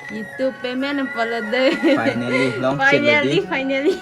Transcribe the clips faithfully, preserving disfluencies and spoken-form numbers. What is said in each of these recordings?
YouTube payment apolode. Finally, long check finally, lagi. Finally.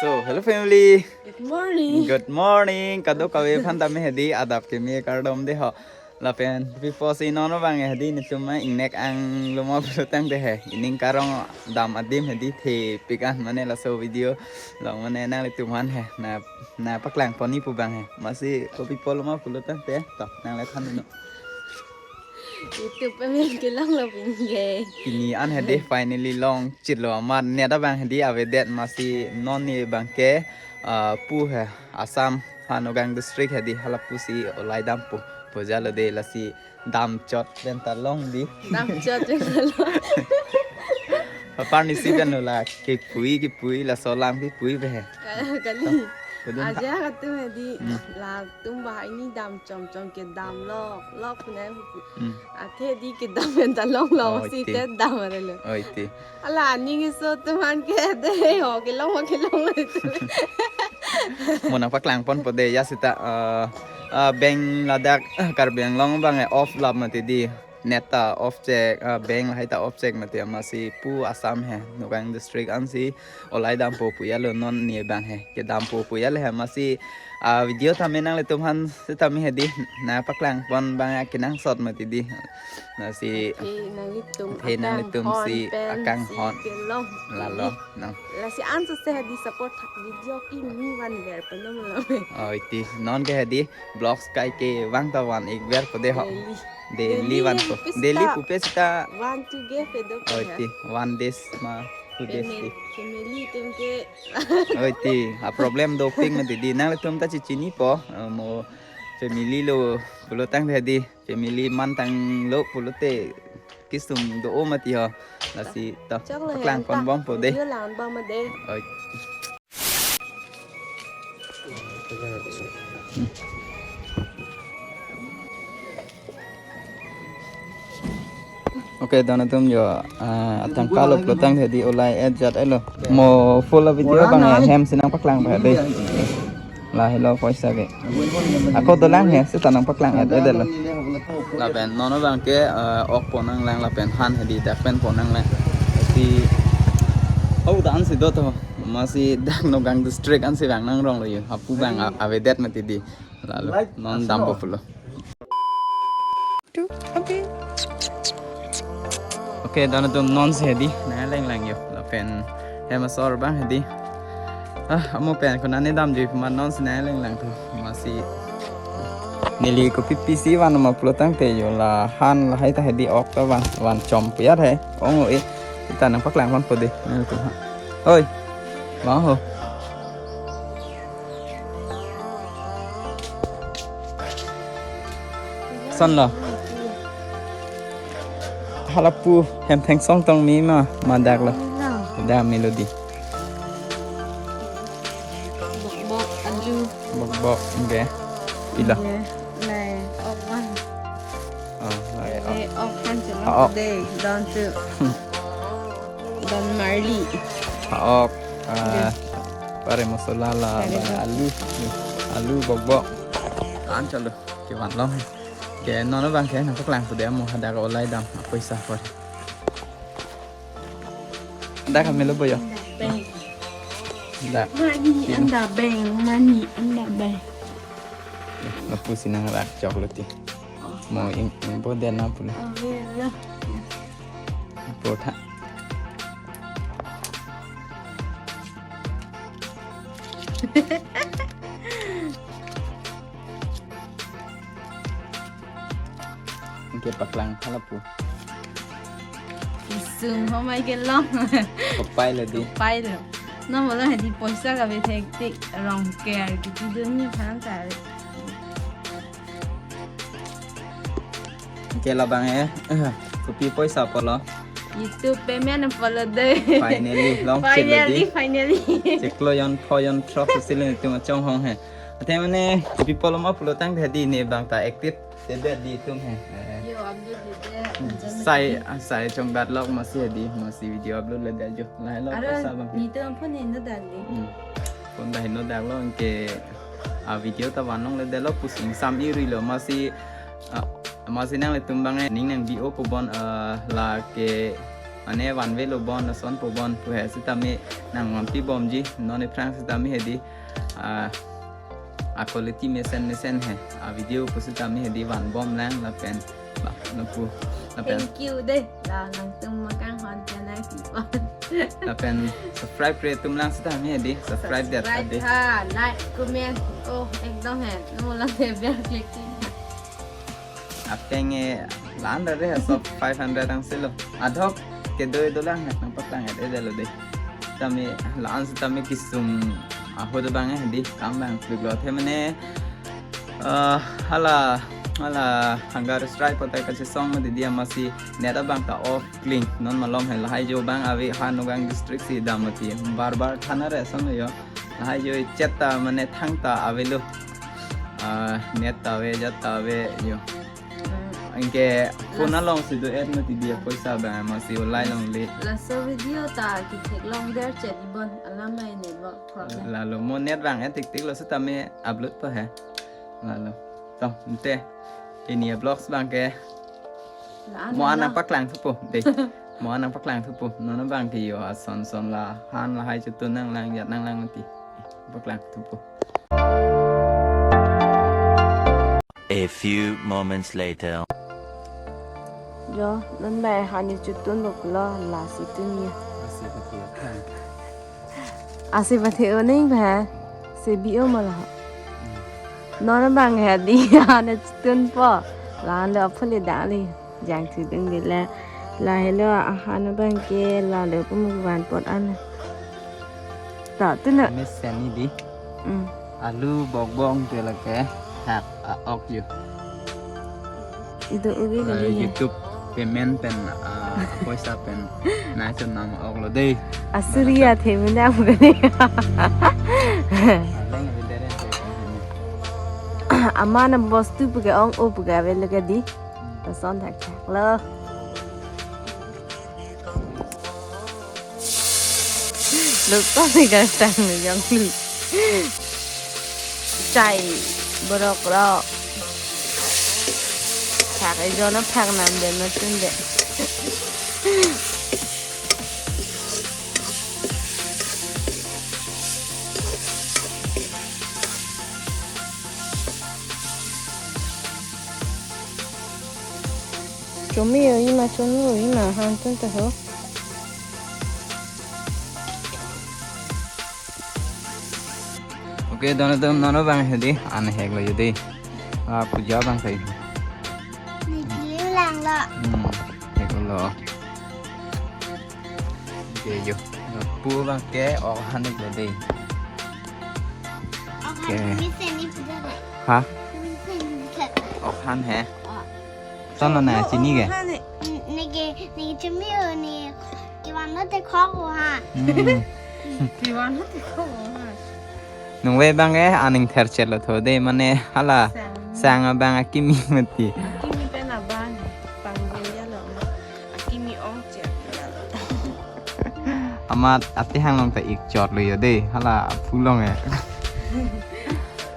So, hello family. Good morning. Good morning. Kadokave aphan tame hedi adap keme kardom de ho. Lapen pipo si non abang hedi netum ingnek anglo ma pulotangte he. Ining karong dam adim hedi thepik an mane laso video along mane nanglitum aphan he. Na, na paklang pon-i pu abang he. Masi kopi pulo ma pulotangte. To, nangli than dun non. YouTube payment kelonglo pini ke. Pini an hedi finally long chitlo amat net abang hedi avedet masi non ne abang ke, ah, pu he Assam ha Nagaon district hedi hala pusi olai dampo pu jalo de lasi damchot pen ta long di. Damchot pen ta long. Apar ni si pen lo la kepui kepui laso alam kepui pe he. Ka-, kali. Kodun ta. Aja katu hedi. Hmm. Latum ba ini dam chom chom kedam lok lok punai pu. Hmm. Athe di kedam pen ta longlo. Oh, si iti. Te dam arelo. Oh, iti. Hala aning iso teman ke de ho kelong ho kelong ho itu. Mo nangpaklang ponpo de ya seta, eh, eh, bank ladak, eh, Karbi Anglong abang, eh, off lap mati di. Net ta off chek, eh, bank lahai ta off chek mati masi pu Assam he Nagaon district ansi olai dampo pu jalo non ne abang he. Kedampo pu jalo he masi, ah, video tame nanglitum aphan setame hedi nangpaklang pon abang akenangsot mati di. Lasi, okay, nanglitum, okay, nanglitum si akanghon pen si akanghon si kelong. Lalo, nang. Lasi anso se hedi support thak video kimi van ver penom lo. Oh, iti. Non ke hedi vlogs kai kevang ta van ik ver po de ho. Daily. Daily. Daily van po. Daily pupe seta van to give edo. Oh, iti. One days ma two days. Family, ti. Family atum ke. Oh, iti. A problem dopik mati di. Nanglitum ta chechinipo. Eh, mo family lo pulotangte hedi. Family mantanglo pulote kesung do-o mati ho. Lasi to. Choklo paklang he, pon ta bompo de. Video lang bompo de. Oi. Okay, don atum yo, ah, atangka lo pulotangte hedi olai et jat elo. Mo full video abang hem si nangpaklang ba de. Lahelo poisa ke. Ako dolang he, seta nangpaklang et et lo. Lapen non abang ke, eh, ok pon nanglang lapen han hedi dak pen pon nanglang. Si, oh, dan si do to. Masi dak Nagaon district ansi vang nangrong lo yo. Apu abang a-, avedet mati di. Lalo, non dampo pulo. Tu, okay. Okay, don atum non si hedi, nanglang lang yo. Lapen hem asor abang hedi. Ah, amo pen ko nane damjui puma non si nanglang lang tu. Masi neli kopi pisi van ma pulotangte yo la han lahai ta hedi ok ta van, van chom pu jat he. Ong oi. Seta nangpaklang ponpo de. Nangtum ha. Oi. Bang ho. Son lo. Hala pu hem thengsong tong mi ma, ma dak lo. Lo. Da melody. Bok bok alu. Bok bok, okay. Pilo. Okay. Lai, ok wan. Oh, lai, ok. Lai, ok kan cuma. Ah, ok. Dei, don tu. Don Marley. Ah, ok. Ah, okay. Pare masala la, pare ba, alu. Alu bok bok. Kan chalo. Kevan long. Ke non abang ke nangpaklang pu de mo hadak olai dam. Apoisa por. Dak kami lo boyo. Beng. Dak. Mani anda beng, mani anda beng. Lapu si nangrak chok lo ti. Mo ing, ing bo den na pulo. Oh, iya, iya. Bo tha. Ingke paklang hala pu. Isung homai kelong. Kopai lo di. Kopai lo. Nomolo hedi poisa kave thektik rong ker kiti dunji aphan ta. Ingke labang eh. Kopi poisa apotlo. YouTube payment apotlo de. Finally, long check lo di. Finally, finally. Chiklo jon pho jon throk si le netum achonghong he. Athe mane kopi pulo ma pulotangte hedi ne abang ta active Tebet di tum he. Eh. Yo, upload le det. Sai, sai chongdat lok masi hedi, masi video upload le det jo. Lahai lo. Aro, pasa bang. Netum phone ne no dak di. Hmm. Phone dak no dak lo, anke a video ta van long le det lo, pusing sam iri lo, masi, ah, masi nanglitum bang e, ning nang bi-o po bon, ah, lake mane vanve lo bon, lason po bon pu he sitame nang vanpi bomji, non aphrang sitame hedi, ah, a quality mesen mesen he, a video pusitame hedi van bom lang lapen, ba, lapu, lapen. Thank you de, la nangtum makanghon channel si bon. Lapen subscribe re tum lang sitame hedi, subscribe det. Subscribe hedi. Ha, like, comment, oh, ekdom he, no lang he bell clicking. Apeng e, la-an ra re ha, sop five hundred ang silo. Adhok kedo do lang he, nang paklang et et lo de. Tame, la-an sitame kisung ahut bang e hedi, kam bang kluk lo the mane, ah, hala, hala Hunger Strike kotai kachesong mati dia masi net abang ta off kling. Non malom he, lahai jo bang ave ha Nagaon district si dam mati. Bar bar thana re son yo. Lahai jo chat ta mane thang ta ave lo. Ah, net ta ave, jat ta ave yo. Hmm. Anke phone along si do et mati dia, poisa bang masi ulai longle. Laso video ta kethek long der chet ibon alam mai ne bo problem. Lalo mo net bang e tik tik lo sitame upload po he. Lalo. To, ante. Pini a vlogs bang ke. La-an mo lo. Nang paklang thupo de. Mo nang paklang thupo. Non bang ke yo ason son la han lahai chutun nang lang jat nang lang mati. Paklang thupo. A few moments later. Jo, non bai hani chutun bok lo, la si tun ya. Asi pati ya kan. Asi pati oning ba. Si bi-o ma lo. Hmm. Non bang hedi hani chutun po. La-an lo phuli dali. Jang chiding di le. Lahelo ahan bang ke lalo pumuk van pot an. Ta tu na. Mesen ni di. Hmm. Alu bok bong te lake hak a-ok yo. Ido ubi eh, kali ya. YouTube payment pen, ah, poisa pen. Na chon nam ok lo de. Asuri ya the mene am kali. Aleng video re. Ama na bostu puke ong o puke ave lo ke di. Lason thak thak lo. Lo to ni ka tang lo jong lo. Chai borok rok. Phak ejon phak nam den matun de. Chomi o ima, chomi o ima, han tun ta ho. Okay, don don non bang hedi, an hek lo yudi. Ah, puja bang sai. Ni lang lo. Hmm, hek lo. Okay, yo. Pu bang ke, ok han hek lo de. Ok han. Okay. Ni se ni puja de. Ha? Ni se ni puja. Ok han he. Oh. Ton lo na, chini ke? Neke, neke chomi o ni kevan lo te khok o ha. Hmm. Kevan lo te khok o ha. Nung ve bang e, aning ther chet lo tho de, mane hala sang. Sang abang akimi mati. Akimi pen aban, pang gun ya lo ma. Akimi ong chet. Amat ati hang long ta ik chot lo yo de, hala phu long e.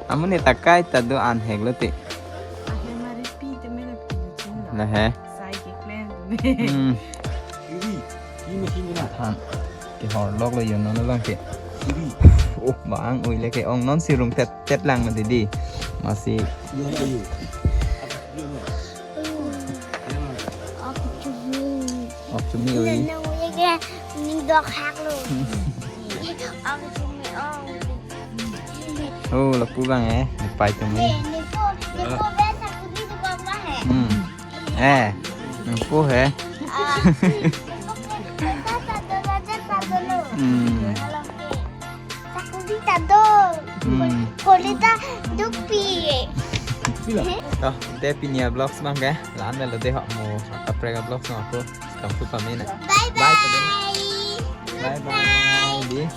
Amun ne takai ta do an hek lo te. Ahem ari pi te mele pi chin lo. La he. Sai ke klen. Hmm. Iri, ini sini na. Than. Ke hor lok lo yo non bang ke. Iri. Oh, bang ui le ke ong non si rung tet tet lang ma didi. Masi. Yo na yo. Yo na. Ok chomi. Ok chomi ui. Nang ui ke ni dok hak lo. Ok chomi ong. Oh, lapu bang e, ni pai chomi. Ni, ni po, ni po be sakudi tu apa he? Hmm. Eh, ni po he. Ah, ni po ke, ta ta do, ta ta do lo. Hmm. Kalau ke, sakudi ta do. Hmm. Koli ta dukpi. To, de pini a vlogs bang ke, la-an lo de ho mo, kaprek a vlogs no ako, kam tu pamina. Bye bye. Bye bye. Bye bye. Di.